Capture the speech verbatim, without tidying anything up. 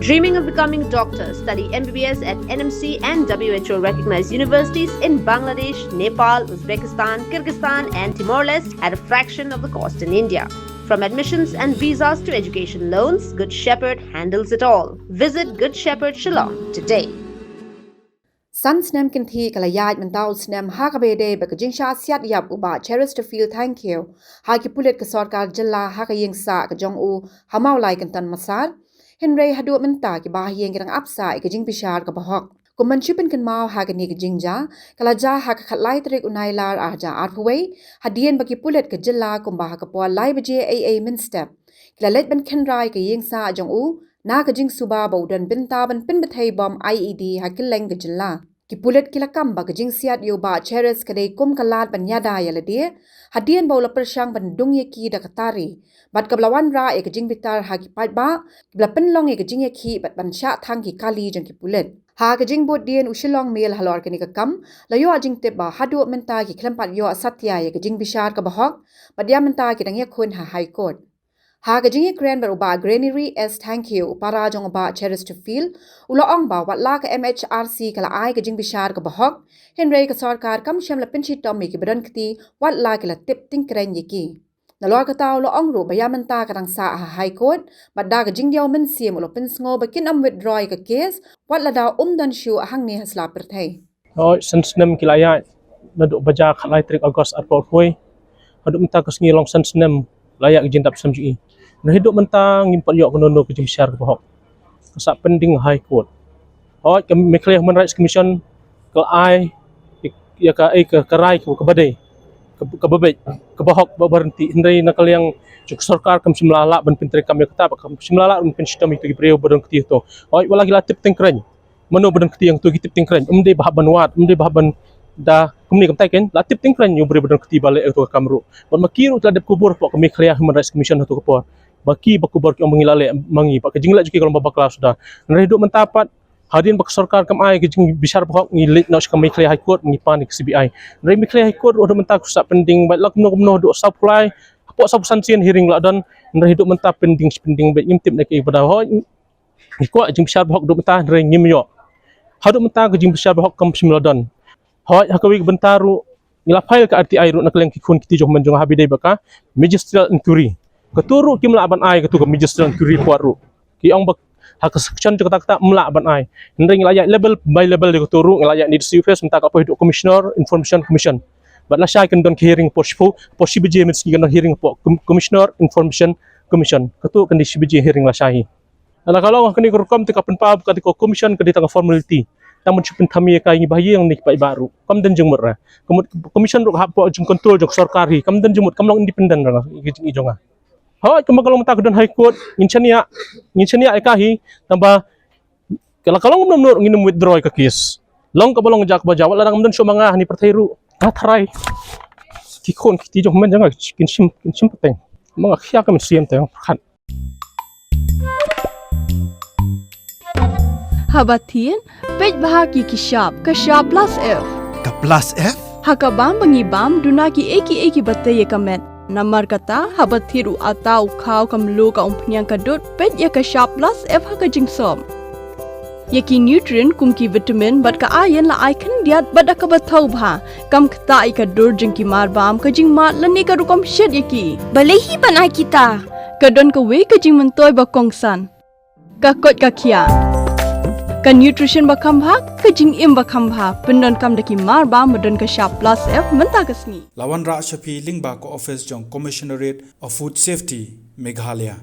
Dreaming of becoming a doctor? Study M B B S at N M C and W H O recognized universities in Bangladesh, Nepal, Uzbekistan, Kyrgyzstan, and Timor Leste at a fraction of the cost in India. From admissions and visas to education loans, Good Shepherd handles it all. Visit Good Shepherd Shillong today. San snem kynthih ka la ïaid mynta u snem ha kaba ïadei bad ka jingshah siat ïap u Bah Cheristerfield Thangkhiew ha ki pulit ka sorkar jylla ha ka ïing sah ka jong u ha Mawlai Kynton Massar. Hynrei haduh mynta ki bahaïing ki dang ap sah ïa ka jingbishar kaba hok. Kum ban shu pynkynmaw ha kane ka jingjia, ka la jia ha ka khatlai tarik u Nailar arhajar arphew wei, hadien ba ki pulit ka jylla kumba ha ka por lai baje eiei mynstep, ki la leit ban khynra ïa ka ïing sah jong u na ka jingsuba ba u don bynta ban pynbthei bom I E D ha kylleng ka jylla. Ki pulit ki la kam ba ka jingsiat ïa u Bah Cheris ka dei kum ka lad ban ïada ïa lade, hadien ba u la pyrshang ban dung ïa ki da ka tari. Bad kaba la wanrah ïa ka jingbitar ha ki paidbah, kiba la pynlong ïa ka jingïakhih bad ban shah thang ki kali jong ki pulit. Ha ka jingbud dien u Shillong Mail halor kane ka kam, la ïoh jingtip ba haduh mynta ki khlem pat ïoh satia ïa ka jingbishar kaba hok, bad ïa mynta ki dang ïakhun ha High Court. Ha ka jingïakren bad u Bah Granary S Thangkhiew, u para jong u Bah Cheristerfield, u la ong ba wat la ka M H R C ka la ai ka jingbishar kaba hok, hynrei ka sorkar kam shym la pynshitom ïa kiba don kti, wat la ki la tip tyngkrein ïa ki. Nalor kata u la ong ruh ba ïa mynta ka dang sah ha High Court, bad da ka jingdiaw mynsiem u la pynsngew ba kin ym withdraw ïa ka case, wat lada um don shuh hangne ha sla pyrthei. Hooid, san snem ki la ïaid, naduh ba jia khatlai tarik August arphew arphew wei. Haduh mynta ka sngi long san snem la ïaid ka jingdap sem jong i. Hynrei haduh mynta ngim pat ïoh kano kano ka jingbishar kaba hok. Ka sah pending High Court. Hooid, ka Meghalaya Human Rights Commission ka la ai ïa ka, ïa ka, ka rai kaba dei, kaba, kaba beit, kaba hok, ba, ba ryntih. Hynrei na ka liang jong ka sorkar kam shym la lah ban pyntreikam ïa kata, ba kam shym la lah ban pynshitom ïa kito ki briew ba don kti hato. Hooid, wat la ki la tip tyngkrein. Mano ba don kti hangto ki tip tyngkrein. Ym dei ba hap ban wad, ym dei ba hap ban da kumne, kumtai kein, la tip tyngkrein ïa u briew ba don kti ba leh ïa kato ka kam ruh. Bad ma ki ruh ki la dep kubur hapoh ka Meghalaya Human Rights Commission hato ka por. Ba ki ba kubur ki ong ba ngi la leh ma ngi, ba ka jingleh jong ki ka long ba bakla suda. Hynrei haduh mynta pat, hadien ba ka sorkar kam ai ka jingbishar ba hok, ngi leit noh sha ka Meghalaya High Court, ngi pan ïa ka C B I. Hynrei Meghalaya High Court ruh haduh mynta ka sah pending, bad la kumno kumno haduh sawphew lai, hapoh sawphew san sien hearing la don. Hynrei haduh mynta pending, pending, bad ngim tip ne kaei ba dei. Hooid, ngi kwah jingbishar ba hok haduh mynta, hynrei ngim ïoh. Haduh mynta ka jingbishar ba hok kam shym la don. Hooid, ha kawei ka bynta ruh, ngi la file ka R T I ruh na ka liang ki khun ki kti jong u hynmen jong nga, haba ïadei bad ka magisterial inquiry. Kato ruh kim lah ban ai kato ka magisterial inquiry report ruh. Ki ong ba ha ka section jong kata kata ym lah ban ai. Hynrei ngi la ïaid level by level ïa kato ruh, ngi la ïaid na D C office, mynta ka poi haduh Commissioner Information Commission. Bad lashai kan don ka hearing hapoh shiphew, hapoh shi baje mynsngi kan don hearing hapoh Com-, Commissioner Information Commission. Kato kan dei shi baje hearing lashai hi. Lada ka long kane ka rukom te ka pynpaw ba kane ka commission ka dei tang ka formality. Tang ban shu pynthame ïa ka ïa ngi bahaïing ne ki paidbah ruh. Kam don jingmut re. Ka mut commission ruh ka hap hapoh jingcontrol jong ka sorkar hi. Kam don jingmut, kam long independent re nga, ïa ka jingïohi jong nga. Hooid, kumba ka long mynta ka don High Court, ngin shaniah, ngin shaniah ïa ka hi, tang ba ka la, ka long kumno kumno ruh ngin ym withdraw ïa ka case. Long kaba long, jia kaba jia, wat la dang ym don shuh ma nga ha kane ka pyrthei ruh. Nga tharai ki khun ki kti jong u hynmen jong nga kin shim, kin shim pateng. Ma nga khia ka mynsiem te pyrkhat. Haba thied, peit bha ïa ki shap, ka shap plus F. Ka plus F? Ha ka bam ba ngi bam, duna kiei kiei kiba tei ïa ka met. Namar kata, haba thied u atta, u khaw, ka mluh, ka umphniang, ka dud, peit ïa ka shap plus F ha ka jingsop. Ïa ki nutrient kum ki vitamin bad ka iron la ai khyndiat bad da kaba thaw bha. Kam ktah ïa ka dur jong ki marbam, ka jingmad lane ka rukom shet ïa ki. Balei hi ban ai kita? Ka don kawei ka jingmyntoi ba kongsan. Ka koit ka khiah. Ka nutrition ba kham bha, ka jingim ba kham bha. Pyndonkam da ki marbam ba don ka shap plus F mynta ka sngi. La wanrah sha phi lyngba ka office jong Commissionerate of Food Safety, Meghalaya.